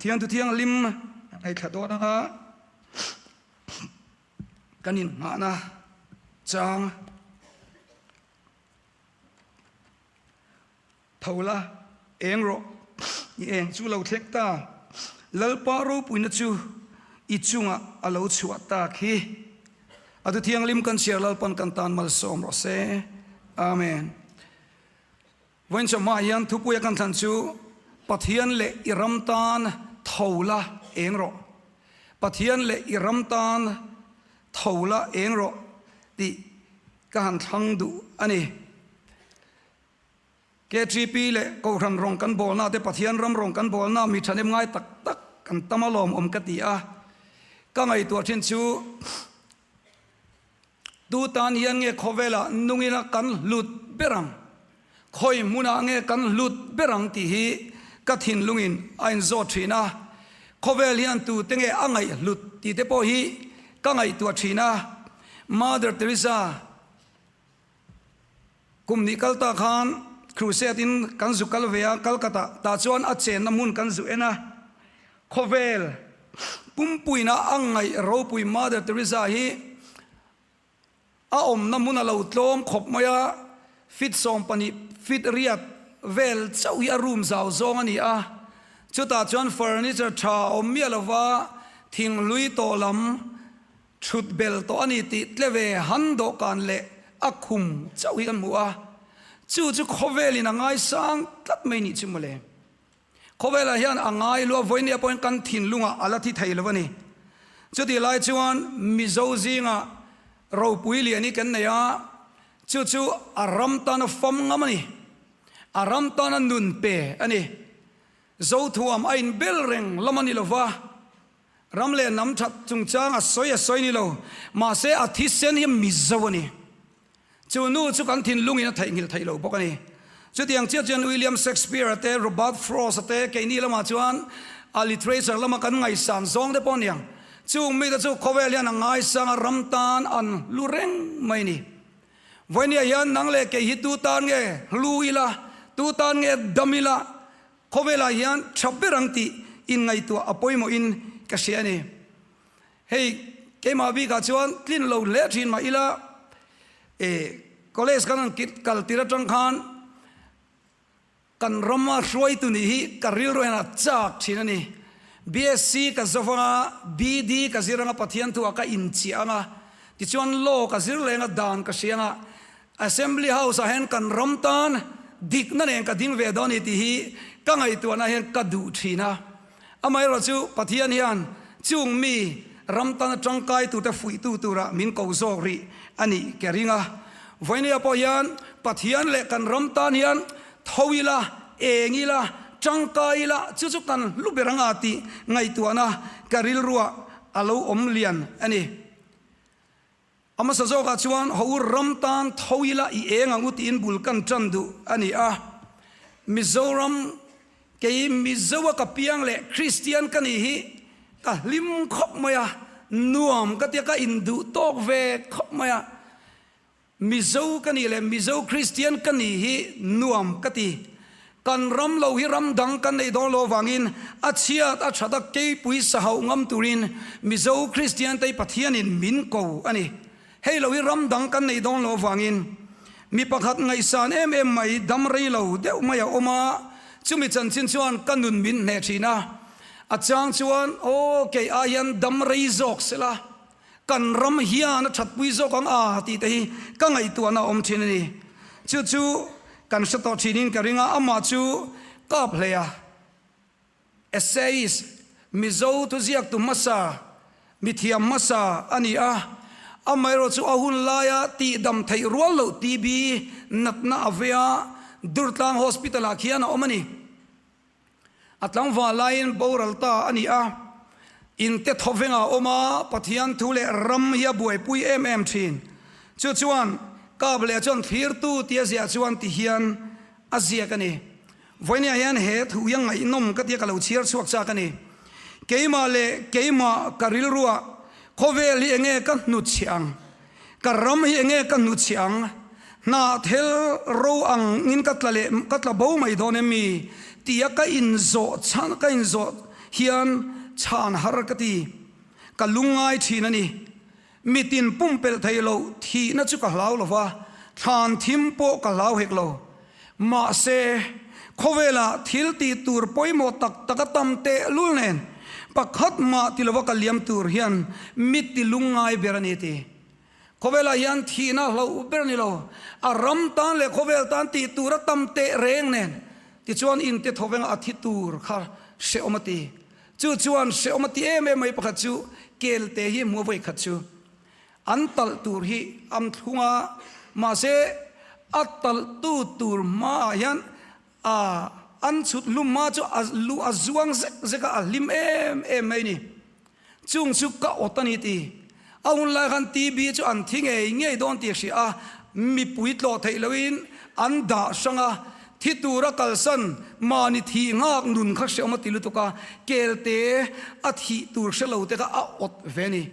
Pathian thu thianghlim ngaithla dawn anga kan inhmahna chang tho la eng rawh i eng chu lo thleng ta Lalpa ropuina chu i chungah a lo chhuah tak hi a thu thianghlim kan chhiar Lalpan kan tan malsawm rawh se Amen. Vawiin chawhma hian thupuia kan thlan chu Pathian leh i ram tan tho la eng rawh, Pathian leh i ram tan tho la eng rawh tih ka han thlang duh a ni. KTP leh Kohhran rawng kan bawlna te Pathian ram rawng kan bawlna mi thahnem ngai tak tak kan tam alawmawm ka ti a, ka ngaihtuah thin chu Tu tan hian nge khawvelah nungina kan hlut ber ang? Khawi hmunah nge kan hlut ber ang tih hi ka thinlungin a inzawt thin a. Khawvel hian tute nge a ngaihhlut tih te pawh hi ka ngaihtuah thin a. Mother Teresa kum nih kal ta khan crusade in kan zu kal ve a, Calcutta tah chuan a chenna hmun kan zu en a. Khawvel pumpuina a ngaih ropui Mother Teresa hi a awmna hmun a lo tlawm khawp mai a, feet 12 feet riat vel chauh hi a room zau zawng a ni a, chutah chuan furniture tha a awm miah lova thinghlui tawh lam thut bel tawh a ni tih tle ve han dawhkan leh a khum chauh hi kan hmu a, chu chu khawvelin a ngaisang tlat mai nih chu mawle. Khawvelah hian a ngai lua vawinia pawhin kan thinlungah a la thi thei lo a ni. Chutih lai chuan Mizo zingah ropui lian hi kan nei a, chu chu a ram tana fam ngam a ni, a ram tana nun pe a ni. Zothuam a inbel reng lam a ni lo va, ram leh hnam that chungchang a sawi a sawi ni lo, mahse a thisen hi Mizo a ni. Chu nu chu kan thinlungin a theihnghilh theih lo bawk a ni. Chutiang chiah chuan William Shakespeare-a te, Robert Frost-a te, keini lamah chuan a literature lama kan ngaihsan zawng te pawh a ni ang. Chung mite chu khawvel hian a ngaisang a, ram tan an hlu reng mai a ni. Vawinia hian nang leh kei hi tu tan nge hlu ila, tu tan nge dam ila, khawvelah hian tha ber ang tih inngaihtuah a pawimawhin ka hria a ni. Hei keimah bikah chuan tlin lo hle thin mah ila e college kan han kal tir atang khan kan rama hruaitu nih hi ka rilru hian a chak thin a ni. BSc ka zo anga, BD ka zir anga Pathian thu ah ka inchiah anga, tichuan law ka zir leng a dan ka hria anga Assembly House ah hian kan ram tan dikna nen ka ding ve dawn a ni tih hi ka ngaihtuahna hian ka duh thin a. Amaherawh chu Pathian hian chung mi ram tana tangkai turte fuihtu tura min ko zawk rih a nih ke ring a. Vawinia pawh hian Pathian leh kan ram tan hian tho ila, eng ila, tangkai ila chu chu kan hlu ber anga tih ngaihtuahna ka rilruah a lo awm lian a ni. A hmasa zawkah chuan ho ram tan tho ila i eng ang u tiin bul kan tan duh a ni a. Mizoram kei Mizoa ka piang leh Kristian ka nih hi ka hlim khawp mai a, nuam ka tia ka induh tawk ve khawp mai a. Mizo ka nih leh Mizo Kristian ka nih hi nuam ka ti. Kan ram lo hi ram dang kan neih dawn lo avangin a chhiat a that a keipui sa hauh ngam turin Mizo Kristian te hi Pathianin min ko a ni. Hei lo hi ram dang kan neih dawn lo avangin mi pakhat ngaihsan em em mai dam rei lo deuh mai a awm a, chumi chanchin chuan ka nun min hneh thin a. A chang chuan aw kei ai hian dam rei zawk sela Kan ram hian a thatpui zawk ang a tih te hi ka ngaihtuahna a awm thin a ni. Chu chu kan hre tawh thinin ka ring a, amah chu kap hle a. Essayist, Mizo thuziaktu hmasa, mithiam hmasa a ni a, amaherawh chu a hun laia tihdam theih rual loh TB natna a vei a, Durtlang Hospital-ah khian a awm a ni. A tlangval laiin boral ta a ni a, inte thawvengah a awm a, Pathian thu leh ram hi a buaipui em em thin. Chu chuan kap leh chuan thlirtu tia ziah chuan ti hian a ziak a ni. Vawinia hian he thu hi a ngaihnawm ka tia ka lo chhiar chhuak chak a ni. Keimah leh keimah ka rilruah khawvel hi enge ka hnutchhiah ang? Ka ram hi enge ka hnuchhiah ang? Hnahthel ro ang in ka tla leh ka tla bo mai dawn em mi? Tia ka inzawh chhan ka inzawh hian chhan har ka ti. Ka lungngai thin a ni. Mitin pumpelh thei loh thihna chu ka hlau lo va, thlan thim pawh ka hlau hek lo. Mahse, khawvelah thil tih tur pawimawh tak tak a tam tehlul nen, pakhat mah ti lova ka liam tur hian mit ti lungngai ber a ni ti. Khawvelah hian thihna hlauh ber a ni lo, a ram tan leh khawvel tan tih tur a tam teh reng nen, tichuan inte thawvenga a thi tur kha hrehawm a ti. Chu chuan hrehawm a ti em em mai pakhat chu kelte hi hmuh vawi khat chu an talh tur hi am thlung a, mahse a talhtu tur hmaah hian a an chhut hlum hma chu a lu a zuang zek zek a, a hlim em em mai ni. Chung chu ka awt a ni ti. A hun lai khan TB chu an thi ngei ngei dawn tih a hria a, mipui tlawh theih loin an dah hrang a, thi tura kalsan mahni thih nghak nun kha hreawm a ti lutuk a, kelte a thih tur hre lo te kha a awt ve a ni.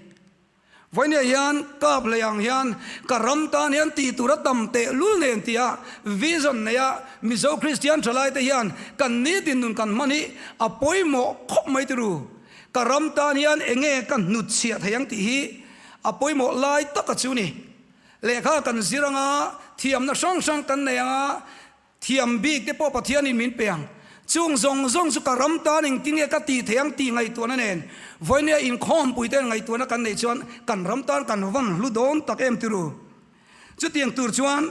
Vawinia hian kap hlei ang hian ka ram tan hian tih tur a tam teh lul nen tia vision neia Mizo Kristian thalai te hian kan nitin nun kan hman hi a pawimawh khawp mai tiru. Ka ram tan hian enge ka hnutchhiah thei ang tih hi a pawimawh lai taka chu ni. Lehkha kan zir anga, thiamna hrang hrang kan nei anga, thiam bik te pawh Pathianin min pe ang. Chung zawng zawng chu ka ram tan engtin nge ka tih thei ang tih ngaihtuahna nen vawinia inkhawmpui ten ngaihtuahna kan neih chuan kan ram tan kan van hlu dawn tak em tiru. Chutiang tur chuan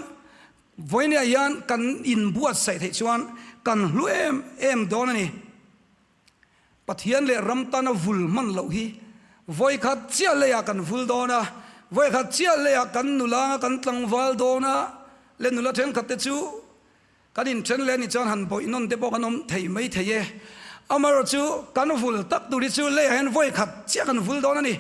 vawinia hian kan inbuatsaih theih chuan kan hlu em em dawn a ni. Pathian leh ram tana vul hman loh hi vawikhat chiah leiah kan vul dawn a, vawikhat chiah leiah kan nula anga kan tlangval dawn a, le nula thenkhat te chu kan inthen leh anih chuan han bawih nawn te pawh kan awm thei mai thei e. Amaherawh chu kan vul tak tur hi chu leiah hian vawikhat chiah kan vul dawn a ni.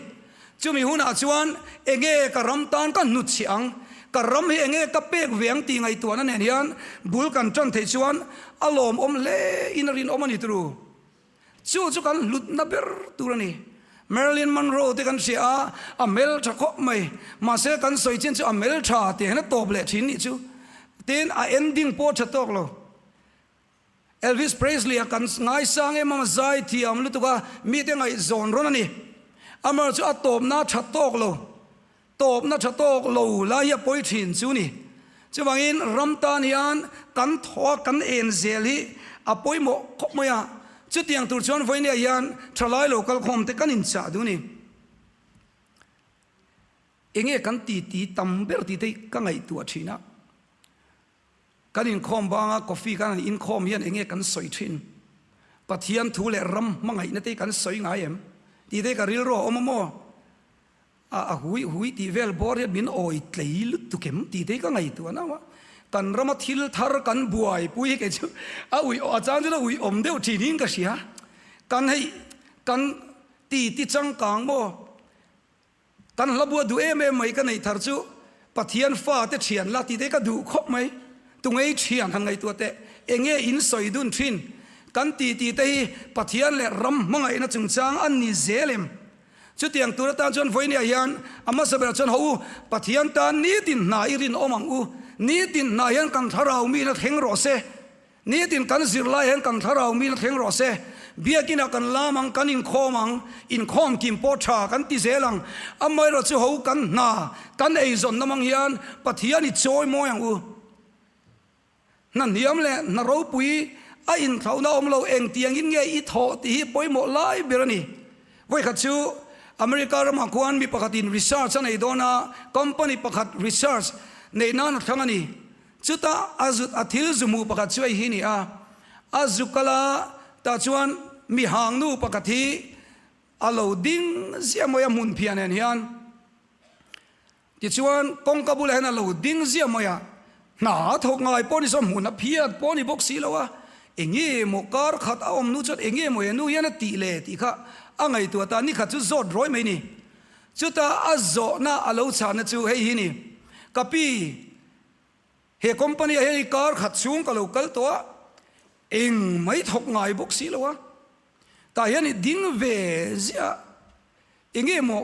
Chumi hunah chuan enge ka ram tan ka hnutchhiah ang, ka ram hi enge ka pek ve ang tih ngaihtuahna nen hian bul kan tan theih chuan a lawmawm hle in a rinawm a ni turu. Chu chu kan hlutna ber tur a ni. Marilyn Monroe te kan hria a, a hmeltha khawp mai. Mahse kan sawi chin chu a hmeltha tih hian a tawp leh thin nih chu. Tin, a ending pawh a tha tawk lo. Elvis Presley a kan ngaisang em a, zai thiam lutuk a, mite ngaihzawn rawn a ni. Amaherawh chu a tawpna tha tawk lo, tawpna tha tawk lo lai hi a pawi thin chu ni. Chuvangin ram tan hian kan thaw a, kan en zel hi a pawimawh khawp mai a. Chutiang tur chuan vawinia hian thalai lo kalkhawm te kan inchah duh a ni. Enge kan titi tam ber tih te hi ka ngaihtuah thin a. Kan inkhawm banga coffee kan han inkhawm hian enge kan sawi thin? Pathian thu leh ram hmangaihna te hi kan sawi ngai em? Tih te hi ka rilru a awm a maw? A a hui hui tih vel bawr hian min awi tlei lutuk em? Tih te hi ka ngaihtuah nau a. Kan rama thil thar kan buaipui hi kei chu a ui a chang chuan a ui awm deuh thin in ka hria. Kan hei kan ti ti changkang maw? Kan hla bua duh em em mai ka neih thar chu Pathian fa te thian la tih te ka duh khawp mai. Tungei thian han ngaihtuah teh enge in sawi dun thin kan ti tih te hi Pathian leh ram hmangaihna chungchang an ni zel em? Chutiang tur atan chuan vawinia hian a hmasa berah chuan haw u Pathian tan nitin hna i rinawm ang u, nitin hna hian kan thlarau miin a thleng rawh se. Nitin kan zirlai hian kan thlarau mil thleng rawh se. Biakinah kan lam ang, kan inkhawm ang, inkhawm kim pawh tha kan ti zel ang. Amaherawh chu ho kan hna, kan eizawn namang hian Pathian i chawi mawi ang u. Hna hniam leh hna ropui a inthlauhna awm lo engtiangin nge i thawh tih hi pawimawh lai ber a ni. Vawikhat chu America ramah khuan mi pakhatin research a nei dawn a, company pakhat research neih nan a thlang a ni. Chutah a zut a thil zu hmuh pakhat chu hei hi ni a, a zu kal a, tah chuan mi hang nu pakhat hi a lo ding ziah mai a hmun phiah nen hian. Tichuan kawngka bulah hian a lo ding ziah mai a, hna a thawk ngai pawh ni saw hmun a phiat pawh ni bawk si lo a, enge maw kar khat a awm nu chuan enge maw he nu hian a tih le tih kha a ngaihtuah ta, ni khat chu zawt rawi mai ni. Chutah a zawhna a lo chhahna chu hei hi ni, Ka pi, He company ah hian i kar khat chhung ka lo kal tawh a, eng mai thawk ngai bawk si lo a, tah hian i ding ve ziah a, enge maw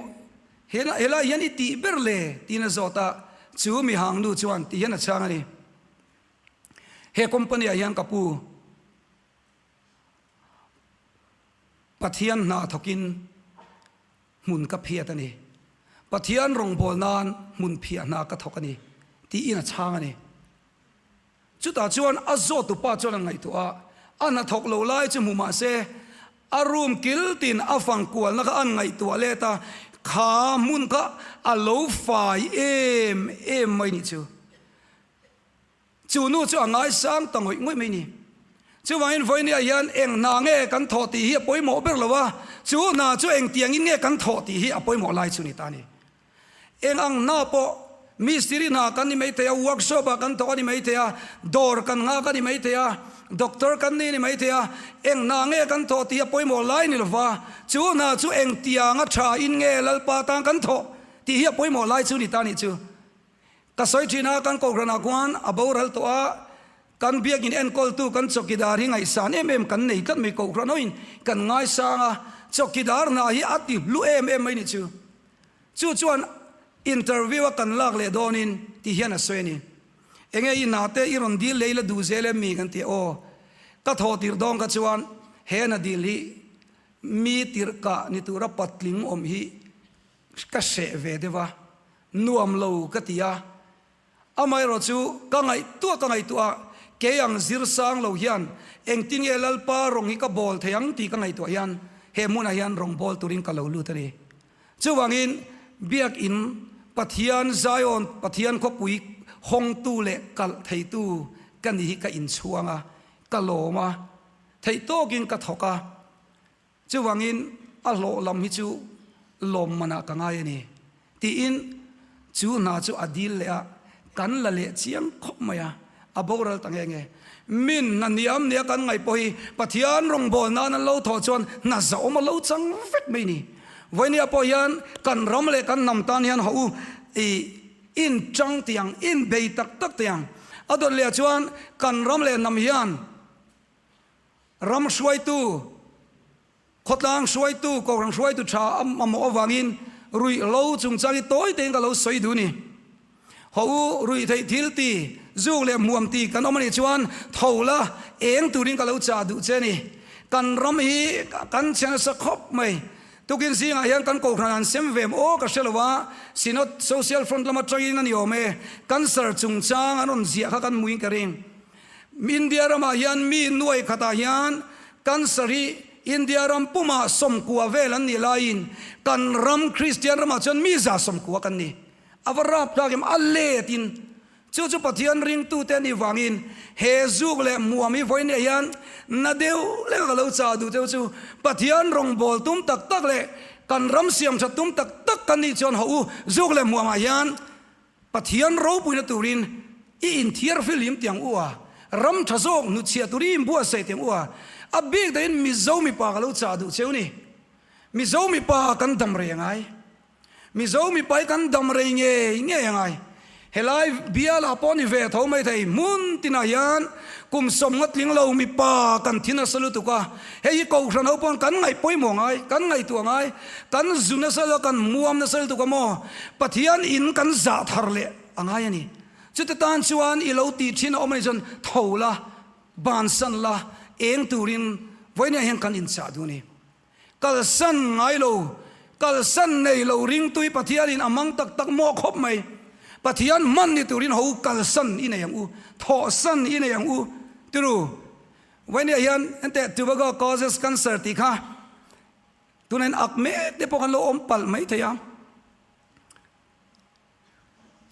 helai hian i tih ber le tiin a zawt a, chu mi hang nu chuan ti hian a chhang a ni. He company ah hian ka pu. Pathian hna thawkin hmun ka phiat a ni. Pathian rawngbâwl nân hmun phiah hna ka thawk a ni, tiin a chhâng a ni. Chutah chuan a zawtupa chuan a ngaihtuah a, a hna thawk lo lai chu hmu mah se, a room kil tin a fang kualna kha an ngaihtuah let a, kha hmun kha a lo fai em em mai nih chu. Chu nu chu a ngaisang ta ngawih ngawih mai ni. Chuvangin vawinia hian eng hna nge kan thawh tih hi a pawimawh ber lo a, chu hna chu engtiangin nge kan thawh tih hi a pawimawh lai chu ni ta a ni. Eng ang hna pawh, mistiri hna kan ni maithei a, workshop ah kan thawk a ni maithei a, dawr kan nghak a ni maithei a, doctor kan ni a ni maithei a, eng hna nge kan thawh tih hi a pawimawh lai ni lo va, chu hna chu engtianga tha in nge Lalpa tan kan thawh tih hi a pawimawh lai chu ni ta a nih chu. Ka sawi thin a, kan Kohhranah khuan a boral tawh a, kan biakin enkawltu kan chawkidar hi ngaihsan em em kan nei tlat mai, Kohhran hoin kan ngaisang a, chawkidar hna hi a ti hlu em em mai nih chu. Chu chuan interview a kan lak leh dawnin ti hian a sawi a ni. Enge i hna te i rawn dil leh i la duh zel em mi kan ti a, aw ka thawh tirh dawn kha chuan he hna dil hi mi tirhkah ni tura patling awm hi Ka hreh ve deuh a, nuam lo ka ti a. Amaherawh chu ka ngaihtuah ka ngaihtuah a, kei ang zir sang lo hian engtin nge Lalpa rawng hi ka bawl thei ang tih ka ngaihtuah hian he hmunah hian rawng bawl turin ka lo lut a ni. Chuvangin Biakin Pathian Zion Pathian khawpui hawngtu leh kalh theitu ka ni hi ka inchhuang a, ka lawm a, theihtawkin ka thawk a. Chuvangin a hlawh lam hi chu lawmmanah ka ngai a ni, tiin chu hna chu a dil leh a, kan la leh chiang khawp mai a, a boral ta nge nge. Min hna hniam nia kan ngaih pawh hi Pathian rawngbâwl nân an lo thawh chuan hna zahawm a lo chang vek mai ni. Vawinia pawh hian kan ram leh kan hnam tân hian hawh u i inṭang tih ang, inbei tak tak tih ang. A dawt leh ah chuan kan ram leh hnam hian Ram hruaitu, khawtlang hruaitu, kohhran hruaitu tha a mamawh avangin ruih lo chungchang hi tawi tein ka lo sawi duh ni. Haw u, ruih theih thil ti, zuk leh hmuam ti kan awm a nih chuan tho la eng turin ka lo chah duh che ni. Kan ram hi kan chhe nasa khawp mai. Tukin zingah hian kan kohhran an sem ve maw ka hre lo a, Synod Social Front lam atangin a ni awm e, Cancer chungchang an rawn ziah kha kan hmuin ka ring. India ramah hian mi nuai khatah hian cancer hi India ram pumah sawmkua vel an nih laiin kan ram Kristian ramah chuan mi za sawmkua kan ni. A va rap tlak em? A let in chu chu Pathian ringtute anih vangin he zuk leh hmuam hi vawiin ah hian na deuh lek a ka lo chah duh deuh chu Pathian rawngbâwl tum tak tak leh kan ram siamthat tum tak tak kan nih chuan hawh u zuk leh hmuamah hian Pathian ropuina turin i inthiar filim tiang u a, ram tha zawk hnutchhiah tur i inbuatsaih tiang u a, a bik dahin Mizo mipa ka lo chah duh cheu ni. Mizo mipa kan dam rei angai. Mizo mipa hi kan dam rei ngei ngei angai. Helai bialah pawh ni ve tho mai thei, hmun tinah hian kum sawmnga tling lo mipa kan thi nasa lutuk a, hei hi Kohhran ho pawn kan ngaih pawimawh ngai, kan ngaihtuah ngai, kan zu nasa lo, kan muam nasa lutuk a maw? Pathian in kan zah thar leh a ngai a ni. Chute tan chuan i lo tih thin a awm a nih chuan tho la, bansan la, eng turin vawiin ah hian kan inchah duh a ni. Kalsan ngai lo, kalsan nei lo ringtui Pathianin a mang tak tak maw khawp mai. Pathian hman ni turin ho kalsan i nei ang u, thawhsan i nei ang u tiru. Vawinia hian enteh tobacco causes cancer tih kha tunah hian ak mek te pawh kan lo awm palh mai thei a.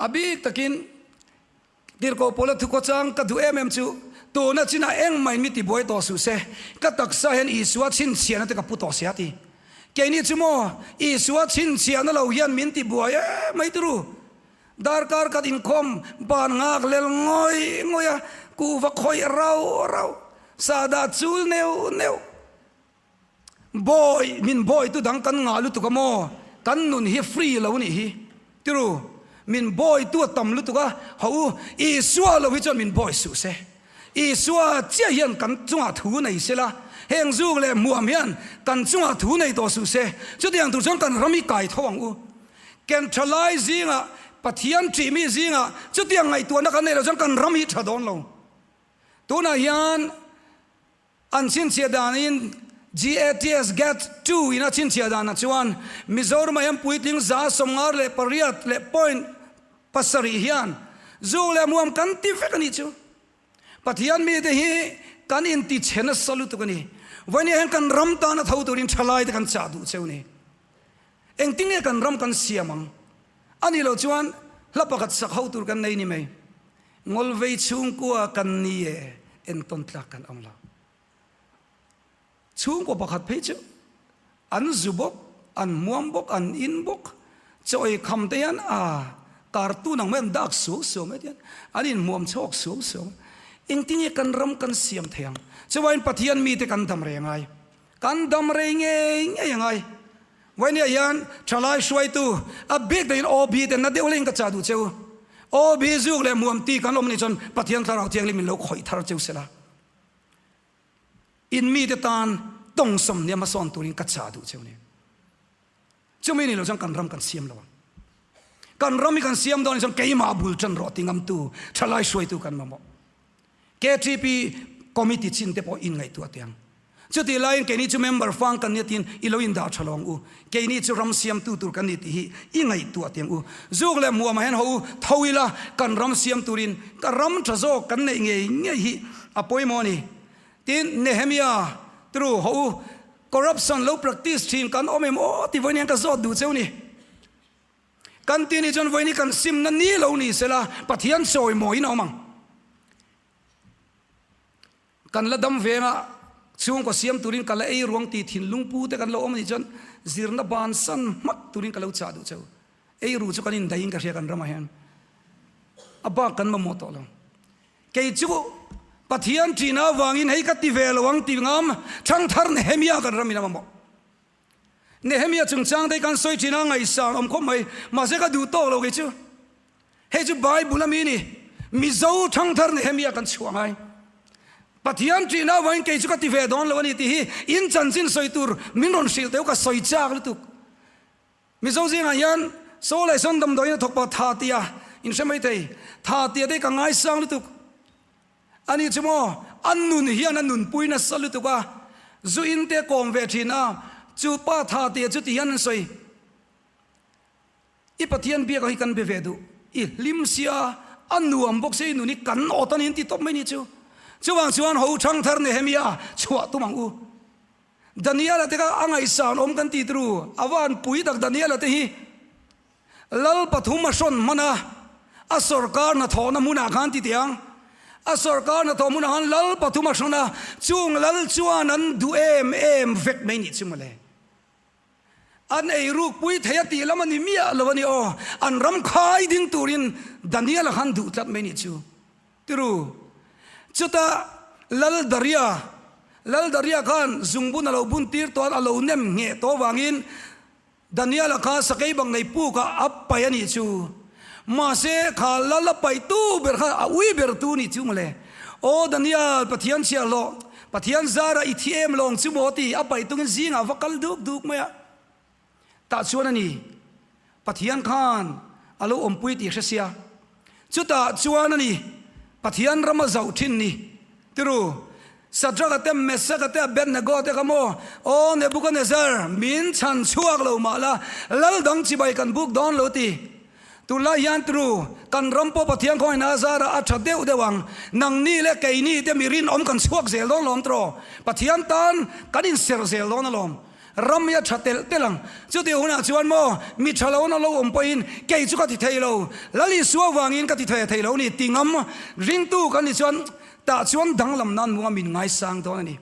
A bik takin Tirhkoh Paula thukhawchang ka duh em em chu, Tuna chinah engmah in mi tibuai tawh suh se, ka taksa hian Isua chhinchhiahna te ka pu tawh sia ti. Keini chu maw, Isua chhinchhiahna lo hian min tibuai em mai turu. Darkar khat inkhawm ban nghak lel ngawih ngawih a, kuhva khawih rauh rauh, sahdah chul neuh neuh. Bawi, min bawi tu dang kan ngah lutuk a maw? Kan nun hi free lo nih hi. Tiru, min bawi tu a tam lutuk a, ho u, Isua lo hi chuan min bawi suh se. Isua chiah hian kan chungah thu nei se la, heng zuk leh hmuam hian kan chungah thu nei tawh suh se. Chutiang tur chuan kan ram hi kai tho ang u. Ken tha lai zingah, Pathian ṭih mi zingah chutiang ngaihtuahna kan neih loh chuan kan ram hi tha dawn lo. Tunah hian An chhinchhiah danin GATS Gat ii in a chhinchhiah danah chuan Mizoram ah hian puitling 58 leh point pasarih hian zuk leh muam kan ti vek a nih chu. Pathian mite hi kan intichhe nasa lutuk a ni. Vawinia hian kan ram tana tho turin thalaite kan chah duh cheu ni. Engtinge kan ram kan siam ang? A nih loh chuan hla pakhat sak ho tur kan nei ni mai. Ngawlvei chhungkua kan ni e, entawn tlak kan awm lo. Chhungkaw pakhat phei chu an zu bawk, an hmuam bawk, an in bawk. Chaw ei kham te hian a cartoon ang mai an dak suau suau mai te hian an inhmuam chhawk suau suau. Engtinge kan ram kan siam thei ang? Chuvain Pathian mite kan dam rei angai. Kan dam rei ngei ngei angai. Vainia hian thalai hruaitu a bik takin OB te na deuh leng ka chah duh cheu. OB zuk leh hmuam ti kan awm anih chuan Pathian Thlarau Thianghlim in lo khawih thar cheu sela. In mite tan tawng sawmhnih a hmasawn turin ka chah duh cheu ni. Chumi ni lo chuan kan ram kan siam lo ang. Kan ram hi kan siam dawn chuan keimah bul tan rawh ti ngamtu thalai hruaitu kan mamawh. KTP committee chin te pawh inngaihtuah teh ang. Chutih laiin keini chu member fang kan nia tiin i lo indah tha lo ang u. Keini chu ram siamtu tur kan ni tih hi i ngaihtuah teh ang u. Zuk leh hmuamah hian ho u tho ila kan ram siam turin ka ram tha zawk kan neih ngei ngei hi a pawimawh a ni. Tin, Nehemia tru ho u corruption lo practice thin kan awm em aw ti vawiin hian ka zawt duh cheu ni. Kan ti nih chuan vawiin hi kan simna ni lo ni sela Pathian chawimawiin a awm ang. Kan la dam venga chhungkaw siam turin ka la ei ruang tih thinlung pu te kan lo awm anih chuan zirna bansan hmak turin ka lo chah duh cheu. Ei ru chu kan indaihin ka hria kan ramah hian a bak kan mamawh tawh lo. Kei chu Pathian ṭihna avangin hei ka ti ve lo ang ti ngam ṭhangthar Nehemia kan ramin a mamawh. Nehemia chungchang te hi kan sawi ṭhin a, ngaihsan awm khawp mai. Mahse ka duh tawk lo kei chu. Hei chu Bible a mi ni. Mizo ṭhangthar Nehemia kan chhuah ngai. Pathian ṭihna avangin kei chu ka ti ve dawn lo a ni tih hi in chanchin sawi tur min rawn hrilh teh u ka sawi chak lutuk. Mizo zingah hian Saw leh sawn damdawiin a thawk pah tha tia in hre mai thei. Tha tia te hi ka ngaisang lutuk. Ani chu maw a nun hian a nunpui nasa lutuk a, zu in te kawm ve thin a, chu pa tha tia chu ti hian an sawi. I Pathian biak ang hi kan be ve duh, i hlim sia, a nuam bawk sia i nun hi kan awt a ni an ti tawp mai ni chu. Chuvang chuan ho thangthar Nehemia chhuah tum ang u. Daniela te kha a ngaihsan awm kan ti turu, a va han pui tak Daniela te hi. Lal pathum a hrawn hman a, a sorkar hnathawhna hmunah khan ti teh ang. A sorkar hnathawh hmunah khan lal pathum a hrawn a, chung lal chuan an duh em em vek mai nih chu mawle. An eiruk pui thei a tih lam a ni miah lo a ni aw, an ram khai ding turin Daniela khan duh tlat mai nih chu. Tiru, chutah Lal Daria, Lal Daria khan zungbun a lo bun tir tawh a, a lo nem ngheh tawh avangin Daniela kha sakei bang nei pukah a paih a nih chu. Mahse, kha Lal a paihtu ber kha a ui ber tu nih chu mawle. Aw Daniel, Pathian chhiahhlawh, Pathian zara i thi em lawng chu maw ti a paih tungin zingah va kal duk duk mai a. Tah chuan a ni, Pathian khan a lo awmpui tih hre sia. Chutah chuan a ni, Pathian ram a zauh thin ni. Tiru, Shadrach-a te, Meshach-a te, Abednego te kha maw, Aw Nebuchadnezzar, min chhan chhuak lo mah la, lal dang chibai kan buk dawn lo ti. Tunlai hian tiru, kan ram pawh Pathian khawngaihna a zarah a tha deuh deuh ang. Nangni leh keini te mi rinawm kan chhuak zel dawn lawm tiraw? Pathian tan kan inserh zel dawn alawm. Ram hi a tha telh telh ang. Chutih hunah chuan maw, mi tha lo na lo awm pawhin kei chu ka ti thei lo, Lal Isua vangin ka ti thei thei lo ni ti ngam ringtu kan nih chuan tah chuan danglam nan munga min ngaisang dawn a ni.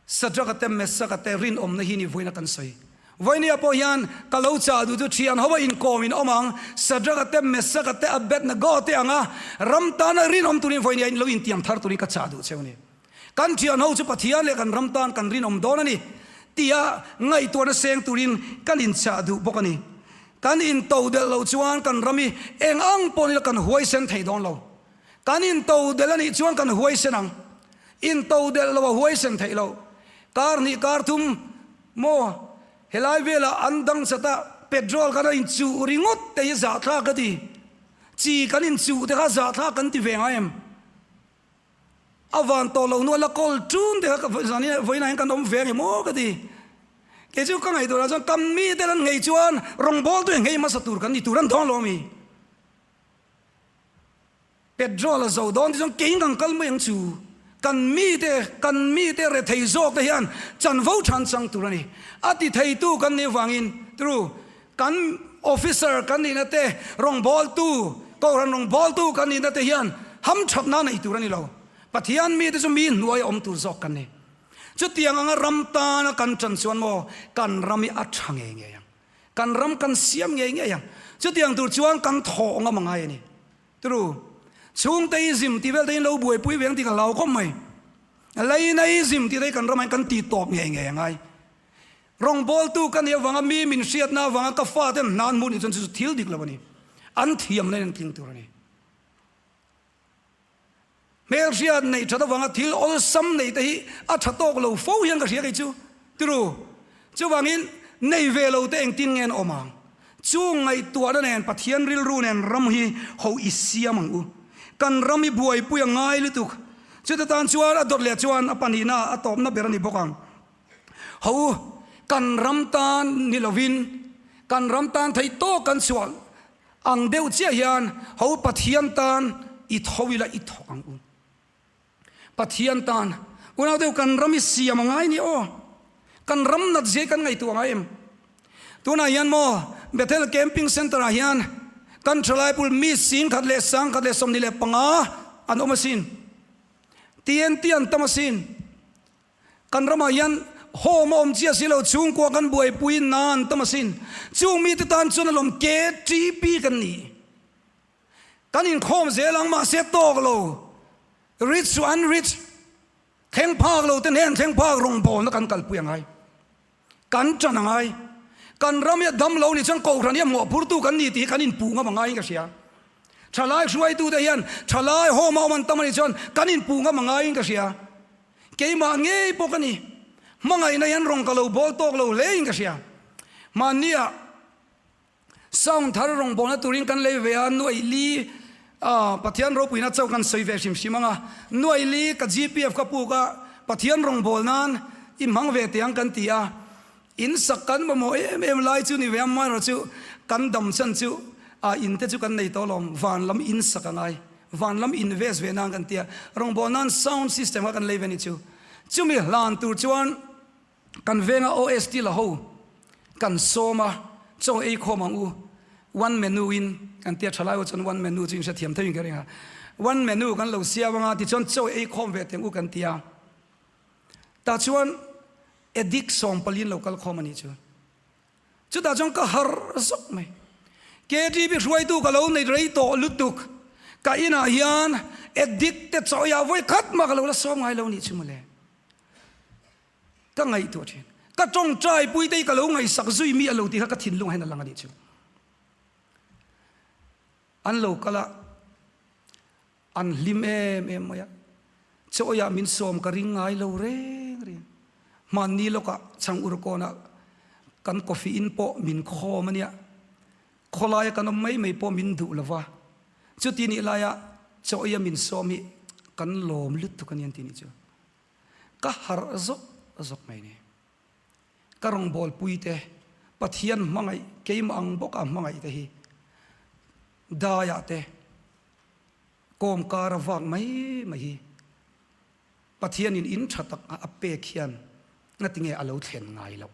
Sadraka te Mesaka te rinawmna hi ni vawiina kan sawi. Vawinia pawh hian ka lo chah duh chu thian ho a inkawm in awm ang, Sadraka te Mesaka te Abednego te anga ram tana rinawm turin vawinia in lo intiam thar turin ka chah duh cheu a ni. Kan thian ho chu Pathian leh kan ram tan kan rinawm dawn a ni tia ngaihtuahna seng turin kan inchah duh bawk a ni. Kan intodelh loh chuan kan ram hi eng ang pawh nila kan huaisen thei dawn lo. Kan intodelh a nih chuan kan huaisen ang. Intodelh loh a huaisen theih loh. Kar hnih kar thum maw helai velah an dang chat a petrol khan a inchuh ringawt te hi zahthlak ka ti. Chi kan inchuh te kha zahthlak kan ti ve ngai em? A van tawh lo hnu a la kawl ṭun te kha zanin vawiinah hian kan awm ve ang em aw ka ti. Kei chu ka ngaihtuahah chuan kan mite an nghei chuan rawngbawltu hi nghei hmasa tur kan ni tur an dawn lo ami? Petrol a zo dawn ti chuan kei ngang kal mai ang chu. Kan mite, kan mite rethei zawk te hian chanvo than chang tur a ni. A ti theitu kan nih avangin tru kan officer kan nihna te, rawngbawltu, kohhran rawngbawltu kan nihna te hian hamthatna nei tur a ni lo. Pathian mite chu mi hnuaia awm tur zawk kan ni. Chutiang anga ram tana kan ṭan chuan maw kan ram hi a ṭha ngei ngei ang. Kan ram kan siam ngei ngei ang. Chutiang tur chuan kan thawh ngam a ngai a ni. Turu, chhungte i zim tih vel te in lo buaipui ve ang tih ka hlau khawp mai. Leina i zim tih te hi kan ramah hian kan ti tawp ngei ngei a ngai. Rawngbawltu ka nih avanga mi min hriatna avanga ka faten hna an hmuh nih chuan chu chu thil dik lo a ni. An thiamna in an tling tur a ni. Hmelhriat neih that avanga thil awlsam neih te hi a tha tawk lo fo hian ka hria kei chu. Tiru, chuvangin nei ve lo te engtin nge an awm ang? Chung ngaihtuahna nen Pathian rilru nen ram hi ho i siam ang u. Kan ram hi buaipui a ngai lutuk. Chuta tan chuan a dawt leh chuan a pahnihna a tawpna ber a ni bawk ang. Ho u, kan ram tan ni lovin kan ram tan theih tawk kan chhuah Ang deuh chiah hian ho Pathian tan i tho ila i thawk ang u. Pathian tan unau deuh kan ram i siam a ngai ni aw. Kan ram nat zia hi kan ngaihtuah ngai em? Tunah hian maw Bethel Camping Centre ah hian kan thalai pul mi 10,000 leh 125 an awm asin. TNT an tam asin. Kan ramah hian home a awm chiah si lo, chhungkua kan buaipui na an tam asin. Chung mite tan chuan alawm KTP kan ni. Kan inkhawm zel ang mahse tawk lo, rich to unrich, thleng phak lo te hnen thleng phak rawngbawlna kan kalpui a ngai. Kan ṭan a ngai. Kan ram hi a dam lo nih chuan Kohhran hi a mawhphurtu kan ni tih hi kan inpuh ngam a ngaiin ka hria. Ṭhalai hruaitute hian ṭhalai home a awm an tam a nih chuan kan inpuh ngam a ngaiin ka hria. Keimah ngei pawh ka ni. Hmangaihna hian rawng ka lo bawl tawk lo hlein ka hria. Mahnia sound thar rawngbawlna turin kan lei ve a, nuaih li Pathian ropuina chauh kan sawi ve hrim hrim ang a. Nuaih li ka GPF ka puk a, Pathian rawngbâwl nan i hmang ve teh ang kan ti a. In sak kan mamawh em em lai chu ni ve a, amaherawh chu kan dam chan chu in te chu kan nei tawh alawm, van lam in sak a ngai, van lam invest ve nan kan ti a, rawngbâwl nan sound system kha kan lei ve ni chu. Chumi hlan tur chuan kan venga OST la ho kan sawm a, chaw ei khawm ang u, one menu in kan ti a, thalai ho chuan one menu chu in hrethiam theuhin ka ring a, one menu kan lo siam anga tichuan chaw ei khawm ve teng u kan ti a, tah chuan Addict sawmpaliin lo kal khawm a nih chu. Chutah chuan ka harh zawk mai. KTP hruaitu ka lo nei rei tawh lutuk. Ka inah hian addict te chawiah vawi khat mah ka lo la sawm ngai lo nih chu mawle. Ka ngaihtuah thin. Ka tawngtai pui te hi ka lo ngaihsak zui mi a lo tih kha ka thinlung ah hian a lang a nih chu. An lo kal a. An hlim em em mai a, chawiah min sawm ka ring ngai lo reng reng. Hmanni lawkah chhang urkawnah kan coffee in pawh min khawm a nia, khawlaia kan awm mai mai pawh min duh lo va, chuti nih laia chawia min sawm hi kan lawm lutuk a ni an ti nih chu. Ka harh zawk zawk mai ni. Ka rawngbawlpui te, Pathian hmangaih keimah ang bawka hmangaih te hi daiah te, Kawm kar a vak mai mai hi Pathianin in tha tak a pek hian ngatinge a lo thlen ngai loh?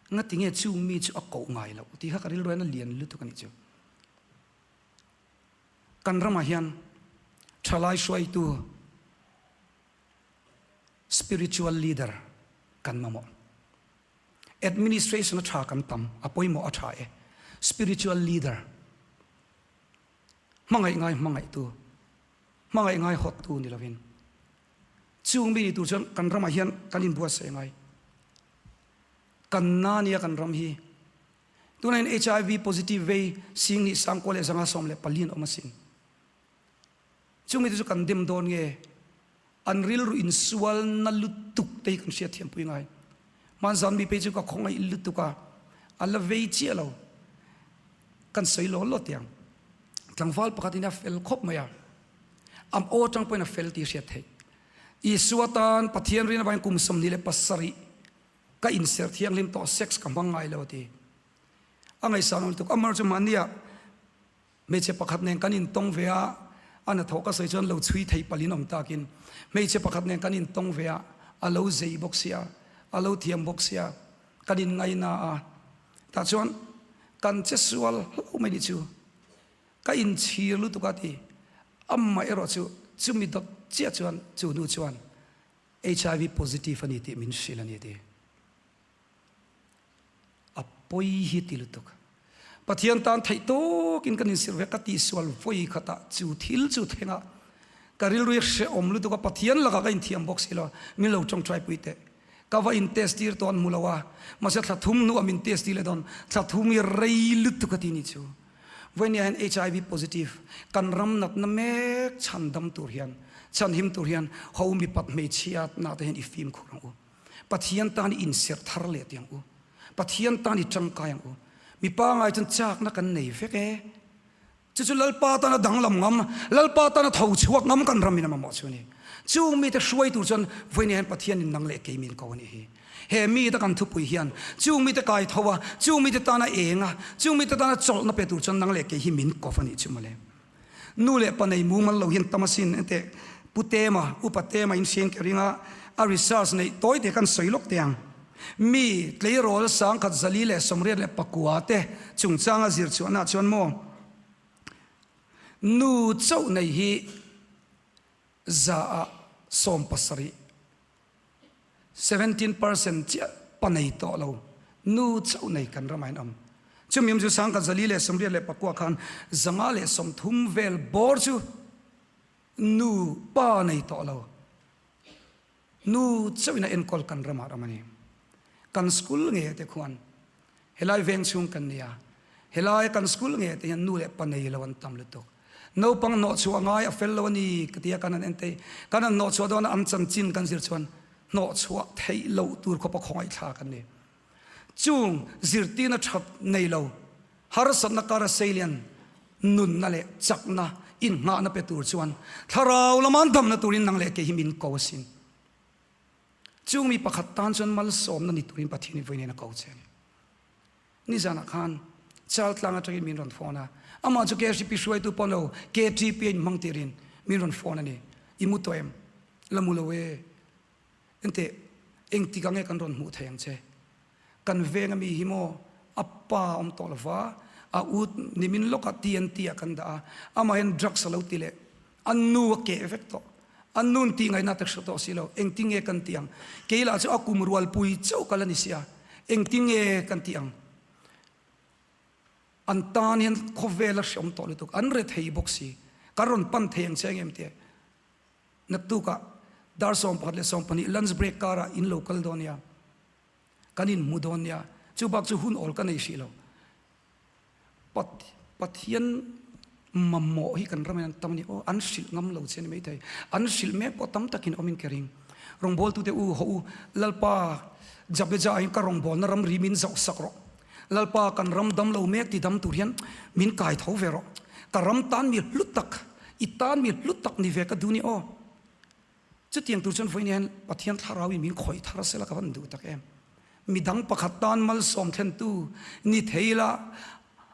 Ngatinge chung mi chu a koh ngai loh? Tih kha ka rilru hian a lian lutuk a nih chu. Kan ramah hian thalai hruaitu spiritual leader kan mamawh. Administration a tha kan tam, a pawimawh a tha e. Spiritual leader. Hmangaih ngai hmangaihtu, hmangaih ngai hawttu ni lovin chung mi ni tur chuan kan ramah hian kan inbuatsaih ngai. Kan na nia kan ram hi tunah hian HIV positive vei 10,000 sangkua leh 114 an awm asin. Chung mite chu kan dem dawn nge? An rilru insual na lutuk te hi kan hriatthiam pui ngai. Hmanzan mi phei chu ka khawngaih lutuk a, a la vei chiah lo. Kan sawi law law tiang. Tlangval pakhat in a fel khawp mai a. A aw atang pawhin a fel tih hriat theih. Isua tan Pathian rin avangin kum 27 ka inserh thianghlim tawh sex ka hmang ngai lo a ti. A ngaihsan awm lutuk. Amar chu mahnia hmeichhe pakhat nen kan intawng ve a, a hnathawh ka sawi chuan lo chhui theih palh in awm takin hmeichhe pakhat nen kan intawng ve a, a lo zei bawk sia, a lo thiam bawk sia, kan inngaina a. Tah chuan kan che sual hlauh mai nih chu. Ka inchhir lutuk a ti. Amah erawh chu chumi dawt chiah chuan chu nu chuan HIV positive a ni tih min hrilh a ni a ti. A pawi hi ti lutuk. Pathian tan theih tawkin kan insirh ve ka tihsual vawi khatah chu thil chu thleng a, ka rilru hi hrehawm lutuk a, Pathian lakah ka inthiam bawk si lo, min lo tawngtai pui teh. Ka va in test tir tawh an hmu lo a, mahse thla thum hnuah min test tir leh dawn, thla thum hi rei lutuk a ti ni chu. Vawinia hian HIV positive kan ram natna mek chhan dam tur hian, chhan him tur hian ho mipat hmeichhia na te hian i fimkhur ang u. Pathian tan i inserh thar leh tih ang u. Pathian tan i tangkai ang u. Mi pangai chuan chakna kan nei vek e. Chu chu Lalpa tana danglam ngam, Lalpa tana tho chhuak ngam kan ram in a mamawh chu a ni. Chung mite hruai tur chuan vawinia hian Pathian in nang leh kei min ko a nih hi. He mite kan thupui hian chung mite kai tho a, chung mite tana eng a, chung mite tana chawlhna pe tur chuan nang leh kei hi min kawp a nih chu mawle. Nu leh pa nei mumal lo hian tam asin enteh Pu Tema, Upa Tema in hriang ke ringa a research neih tawi te kan sawi lawk teh ang. Mi tleirawl 1089 te chungchanga zir chhuahna chuan maw nu chauh nei hi za ah 17, 17% chiah pa nei tawh lo nu chauh nei kan ramah in awm. Chumi awm chu 1089 khan 530 vel bawr chu nu pa nei tawh lo nu chauhin a enkawl kan ramah ram a ni. Kan school nge te khuan helai veng chhung kan nia, helai kan school nge te hian nu leh pa nei lo an tam lutuk. Naupang hnawhchhuah ngai a fel lo a ni ka ti a, kan han en thei. Kan han hnawhchhuah dawn a an chanchin kan zir chuan hnawhchhuah theih loh tur khawpa khawngaih kan ni. Chung zirtirna that nei lo, harsatna kara seilian nunna leh chakna innghahna pe tur chuan thlarau lama an damna turin nang leh kei hi min ko asin. Chung mi pakhat tan chuan malsawmna ni turin Pathian i vawiin a ko che a ni. Nizanah khan Chaltlang atangin min rawn phone a, amah chu KHP hruaitu pawh lo, KTP a inhmang tirin min rawn phone a ni. I mu tawh em? La mu lo e. Enteh, engtik ang nge kan rawn hmuh thei ang che? Kan veng ami hi maw a pa awm tawh lova, a u nimin lawkah TNT ah kan dah a, amah hian drugs a lo ti leh, a nu a keh vek tawh, a nun tih ngaihna te hre tawh si lo, engtin nge kan tih ang? Kei lah chu a kum rualpui chauh ka la ni sia, engtin nge kan tih ang? An tan hian khawvel a hreawm tawh lutuk, an rethei bawk si, kan rawn pan thei ang che ang em tih? Naktukah dar 11 leh 12 lunch break karah in lo kal dawn nia, kan inhmu dawn nia, chu bak chu hun awl ka nei hrih lo. Pathian mamawh hi kan ram in an tam a ni aw, an hrilh ngam lo che a ni maithei, an hrilh mek pawh tam takin awmin ka ring. Rawngbawltute u haw u, Lalpa Jabeja ah hian ka rawngbawlna ram ri min zauh sak rawh, Lalpa kan ram dam lo mek ti dam tur hian min kai tho ve rawh, ka ram tan mi hlu tak, i tan mi hlu tak ni ve ka duh ni aw. Chutiang tur chuan vawiin hian Pathian thlarau in min khawih thar sela ka van duh tak em. Midang pakhat tan malsawm thlentu ni thei la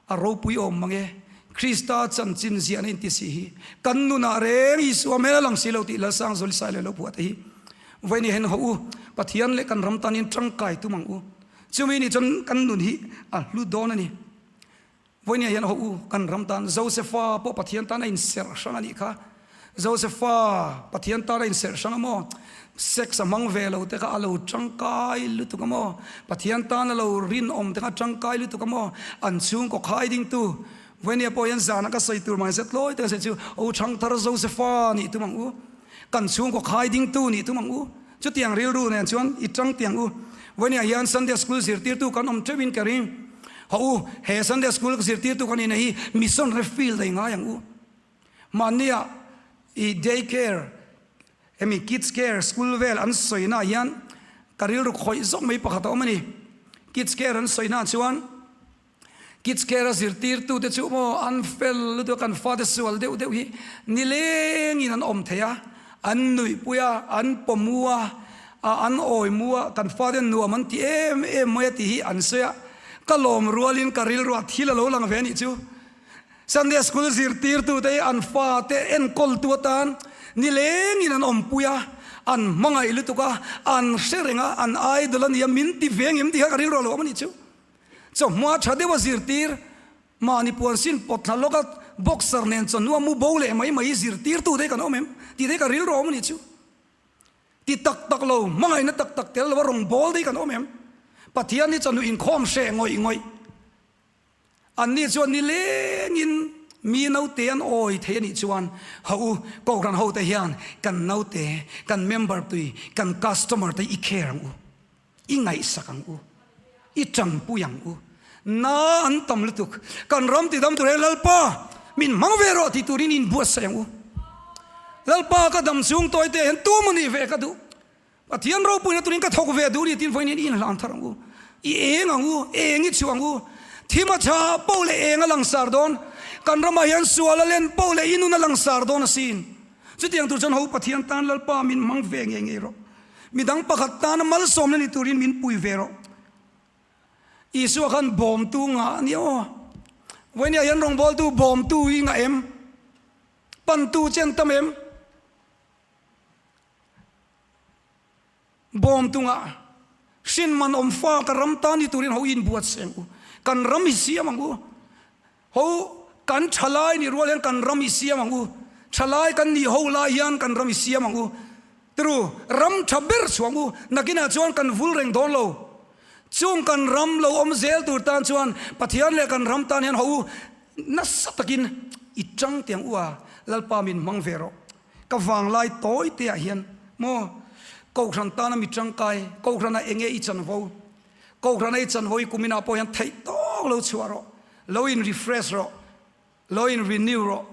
a ropui awm mang e. Krista chanchin ziahna inti si hi kan nunah reng Isua hmel a lang si lo tih Lalsang Zawlisai leh lo phuah te hi vawiin hian haw u, Pathian leh kan ram tan in tangkai tum ang u. Chumi nih chuan kan nun hi a hlu dawn a ni. Vawinia hian haw u, kan ram tan Josefa pawh Pathian tan a inserh hrang a nih kha. Josefa Pathian tan a inserh hrang a maw? Sex a hmang ve lo te kha a lo tangkai lutuk a maw? Pathian tan a lo rinawm te kha a tangkai lutuk a maw? An chhungkaw khai dingtu Vawinia pawh hian zana ka sawi tur mahse tlawi taka sawi chu O Thangthar Josefa nih tum ang u. Kan chhungkaw khai dingtu nih tum ang u. Chutiang rilru nen chuan i tang tiang u. Vawinia hian Sunday School zirtirtu kan awm teuhin ka ring. Haw u, he Sunday School zirtirtu kan inah hi mission refill daih ngai ang u. Mahnia i day care hemi kids care school vel an sawina ah hian ka rilru khawih zawk mai pakhat a awm a ni. Kids care an sawina ah chuan. Kids Care a zirtirtute chu maw an fel lutuk a, kan fate sual deuh deuh hi nilengin an awm thei a, an nuihpui a, an pawmu a, an awimu a, kan fate nuam an ti em em mai a tih hi an sawi a, ka lawm rualin ka rilruah thil a lo lang ve a nih chu. Sunday School zirtirtute hi an fate enkawltu atan nilengin an awmpui a, an hmangaih lutuk a, an hre reng a, an idol a nia min ti ve ngem tih kha ka rilruah lo awm a nih chu. Chawhma tha deuha zirtir, mahni puan sin pawt thla lawka boxer nen chawhnu a mu bo leh mai mai zirtirtu te kan awm em tih te ka rilru awm a nih chu. Ti tak tak lo, hmangaihna tak tak tel loa rawngbâwl te hi kan awm em? Pathian hi chawhnu inkhawm hreh ngawih ngawih. Anni chuan nilengin mi naute an awi thei a nih chuan haw u, Kohhran hote hian kan naute, kan member tui, kan customer te i care ang u. I ngaihsak ang u, i tanpui ang u. Na an tam lutuk, kan ram tidam tur hian Lalpa min hmang ve rawh tih turin inbuatsaih ang u. Lalpa ka dam chhung tawi te hian tum a nih ve ka duh. Pathian ropuina turin ka thawk ve duh ni tin vawiin hian i inhlan thar ang u. I eng ang u, eng i chhuah ang u. Thim a tha poh leh eng a langsar dawn. Kan ramah hian sual a len poh leh i nun a langsar dawn asin. Chutiang tur chuan ho Pathian tan Lalpa min hmang ve ngei ngei rawh. Midang pakhat tana malsawmna ni turin min pui ve rawh. Isua khan bawmtu ngah a ni aw. Vawinia hian rawngbawltu bawmtu hi ngah em? Pantu chen tam em? Bawmtu ngah. Hrin man awm fa ka ram tan ni turin ho inbuatsaih ang u. Kan ram hi siam ang u. Ho, kan thalai nih rual hian kan ram i siam ang u. Thalai kan nih ho lai hian kan ram i siam ang u. Tiru, ram tha ber chhuah ang u. Nakinah chuan kan vul reng dawn lo. Chung kan ram lo awm zel tur tan chuan Pathian leh kan ram tan hian ho u nasa takin i tang teh ang u a, Lalpa min hmang ve rawh. Ka vanglai tawi te ah hian maw Kohhran tana mi tangkai, Kohhranah enge i chanvo? Kohhran ei chanvo i kuminah pawh hian theih tawk lo chhuah rawh, lo in refresh rawh, lo in renew rawh.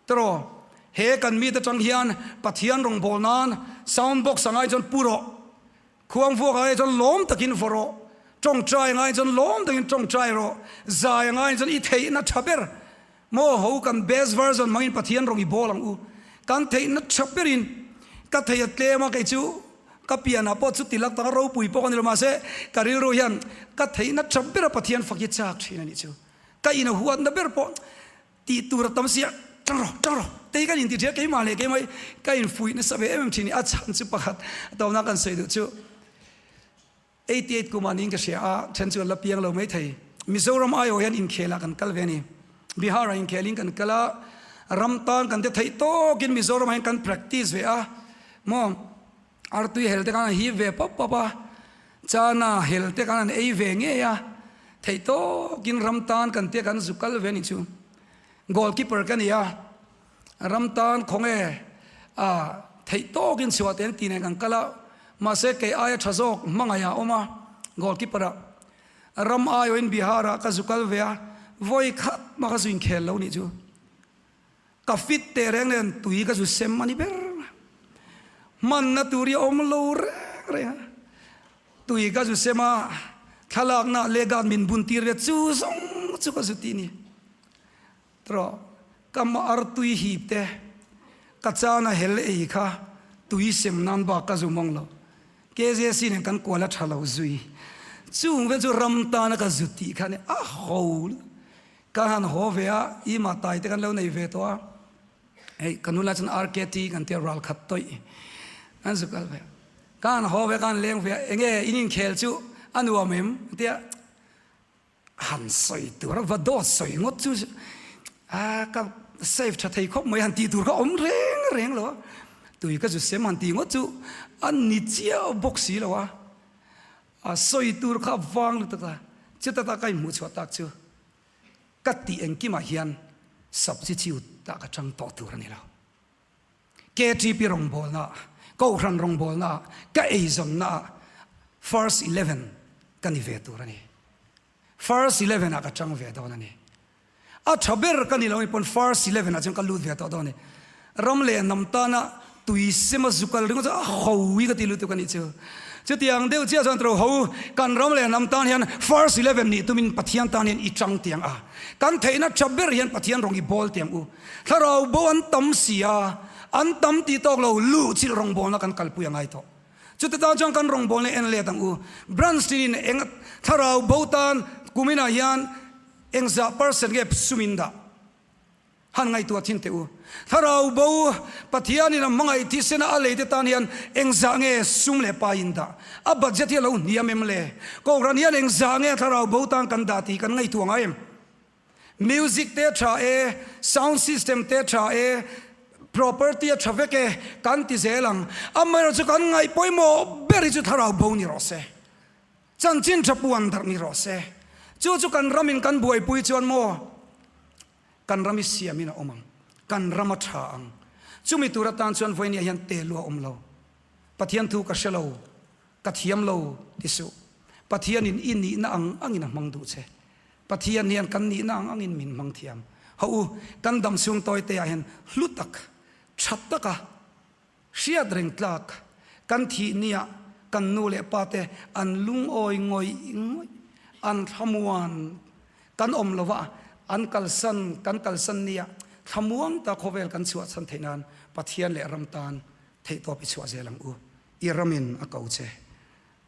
Tiraw, he kan meet atang hian Pathian rawngbâwl nan sound box angai chuan pu rawh, khuang vuak angai chuan lawm takin vaw rawh, tawngtai angai chuan lawm takin tawngtai rawh, zai angai chuan i theihna tha ber Maw ho kan best version hmangin Pathian rawng i bawl ang u. Kan theihna tha berin ka thei a tlem a, kei chu ka pianah pawh chu tilak taka ropui pawh ka ni lo mahse ka rilru hian ka theihna tha bera Pathian fak hi chak thin a nih chu. Ka in a huatna ber pawh tih tur a tam sia tang rawh tang rawh tei kan inti thin a keimah leh keimah hi ka infuih nasa ve em em thin i a chhan chu pakhat a tawpna kan sawi duh chu. 88 kumah niin ka hria a, then chu an la piang lo mai thei. Mizoram aiawh hian inkhelah kan kal ve a ni. Bihar-ah inkhelin kan kal a, ram tan kan ti theih tawkin Mizoramah hian kan practice ve a, maw artui hel te khan an hip ve pawp pawp a, chana hel te khan an ei ve ngei a, theih tawkin ram tan kan tia kan zu kal ve a nih chu. Goalkeeper ka ni a. Ram tan khawnge a theih tawkin chhuah teh ang tih nen kan kal a, mahse kei aia tha zawk hmangaih ah a awm a, goalkeeper ah. Ram aiawhin Bihar ah ka zu kal ve a, vawi khat mah ka zu inkhel lo nih chu. Ka fit teh reng nen tui ka zu sem a ni ber. Hmanna tur hi a awm lo reng reng a, tui ka zu sem a, thlalakna leh guard min bun tir ve chu zawng chu ka zu tih ni. Trawh, ka artui hip te, ka chana hel ei kha tui sem nan bak ka zu mawng lo. KJC nen kan kual a tha lo zui. Chung vel chu ram tana ka zu tih kha nia a ho lutuk. Ka han haw ve a, i mah tai te kan lo nei ve tawh a. Hei ka nula chuan RKT kan tia ral khat tawih an zu kal ve a. Ka han haw ve a, ka han leng ve a, enge in inkhel chu a nuam em? Tia. Han sawi tur a va dawt sawi ngawt chu a ka save tha thei khawp mai han tih tur kha awm reng reng lo a, tui ka zu sem han tih ngawt chu a ni chiah bawk si lo a, a sawi tur kha a vang lutuk a, chuta ta ka inhmuh chhuah tak chu ka tih engkimah hian substitute ah ka chang tawh tur a ni lo. KTP rawngbawlna, Kohhran rawngbawlna, ka eizawnna ah First 11 ka ni ve tur a ni. First 11 ah ka chang ve dawn a ni. A tha ber ka ni lo pawn First 11 ah chuan ka lut ve tawh dawn a ni. Ram leh hnam tana. Tui sema zu kal ringawt chu a ho hi ka ti lutuk a nih chu. Chutiang deuh chiah chuan tro ho kan ram leh hnam tan hian first 11 nih tumin Pathian tan hian i tang tiang a. Kan theihna tha ber hian Pathian rawng i bawl tiang u. Thlarau bo an tam si a, an tam tih tawk lo luhchilh rawngbawlna kan kalpui a ngai tawh. Chute tan chuan kan rawngbawlna en let ang u. Branch tinin eng thlarau bo tan kuminah hian engzah percent nge sumin dah? Han ngaihtuah thin teh u. Thlarau bo Pathianin a hmangaih thisena a lei te tan hian engzah nge sum leh pai in dah? A budget hi a lo hniam em le? Kohhran hian engzah nge thlarau bo tan kan dah tih kan ngaihtuah ngai em? Music te a tha e, sound system te a tha e, property a tha vek e, kan ti zel ang. Amaherawhchu chu kan ngaih pawimawh ber hi chu thlarau bo ni rawh se. Chanchin tha puan darh ni rawh se. Chu chu kan ramin kan buaipui chuan maw? Kan ram i siamin a awm ang, kan ram a tha ang. Chumi tur atan chuan vawinia hian te lu a awm lo. Pathian thu ka hre lo, ka thiam lo ti suh. Pathianin i nihna ang angin a hmang duh che. Pathian hian kan nihna ang angin min hmang thiam. Hawh u, kan dam chhung tawi te ah hian hlu tak, tha taka Hriat reng tlak, kan thih nia kan nu leh pa te an lungawi ngawih ngawih, an thlamuan kan awm lo va, an kalsan kan kalsan nia thlamuang ta khawvel kan chhuahchhan theih nan Pathian leh ram tan theihtawp i chhuah zel ang u. I ramin a ko che.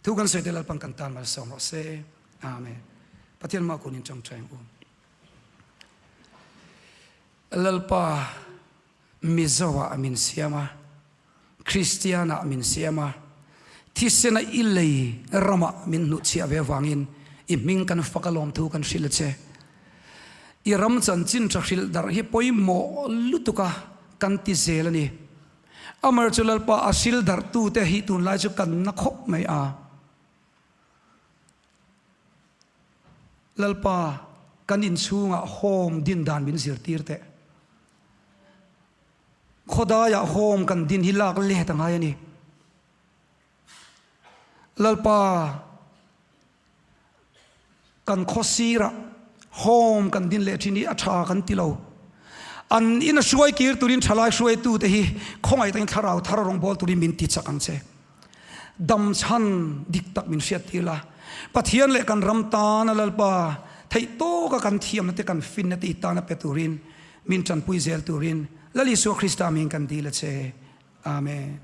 Thu kan sawi te Lalpan kan tan malsawm rawh se. Amen. Pathian hma kun in tawngtai ang u. Lalpa. Mizo ah min siam a, Kristian ah min siam a, thisena i lei ramah min hnuhchhiah ve avangin i hming kan fak a lawmthu kan hrilh a che. I ram chanchin tha hrilh darh hi pawimawh lutuk a kan ti zel a ni. Amar chu Lalpa a hril darhtute hi tunlai chu kan na khawp mai a. Lalpa kan inchhungah home din dan min zirtir teh. Khawdaiah home kan din hi lak let a ngai a ni. Lalpa kan khaw sirah home kan din leh thin hi a tha kan ti lo. An ina hruai kir turin thalai hruaitute hi khawngaih takin thlarau thar rawngbâwl turin min ti chak ang che. Dam chhan dik tak min hriat tir la. Pathian leh kan ram tana Lalpa theih tawka kan thiamna te kan finna te i tana pe turin min tanpui zel turin Lal Isua Krista min kan dil a che. Amen.